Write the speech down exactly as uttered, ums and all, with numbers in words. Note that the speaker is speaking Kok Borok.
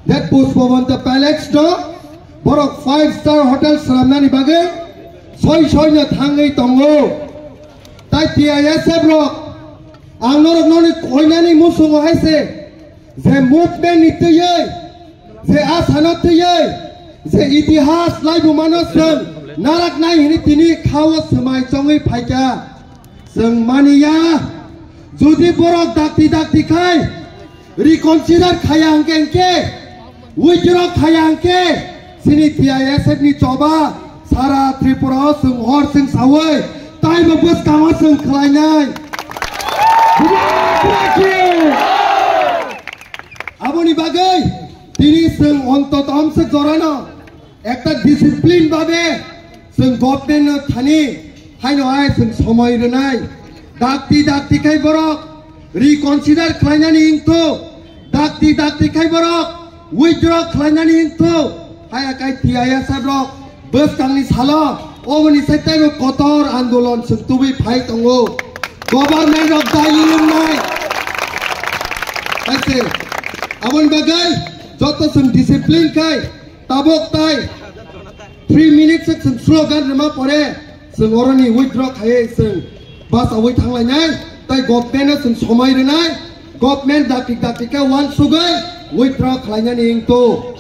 That Pushpabanta Palace no borok five star hotel swnamnani bagwi soi soi no thangwi tongo. Tai T I S F rok ang norok noni koinani musungo hai se je movement ni twiwi je asano twiwi je itihas laibumano chwng narak nai hini tini khao swmai chongwi phaikha. Chwng maniya, jodi borok dakti dakti khai reconsider khaya hwnkhe hwnkhe, withdraw khaya hwnkhe, chini T I S F ni choba sara Tripura o chwng hor chwng sawi taibo bwskango chwng khlainai. Aboni bagwi tini chwng ontoto omswk jorano ekta discipline babe chwng government no thani haino hai chwng somoi rwnai. Dakti dakti khai borok reconsider khlainani wngthu, dakti dakti khai borok withdraw khlainani wngthu, haya kai T I S F rok bwskangni salo oboni sai taibo kotor andolon chwng tubui phai tongo. Government rok dai wngmai. Kaise aboni bagwi joto chwng discipline khai tabok tai three minutes se chwng slogan rwma pore chwng oroni withdraw khaiwi chwng bachaui thanglainai, tai government no chwng somoi rwnai, government dakti dakti khe uansugwi withdraw khlainani wngthu.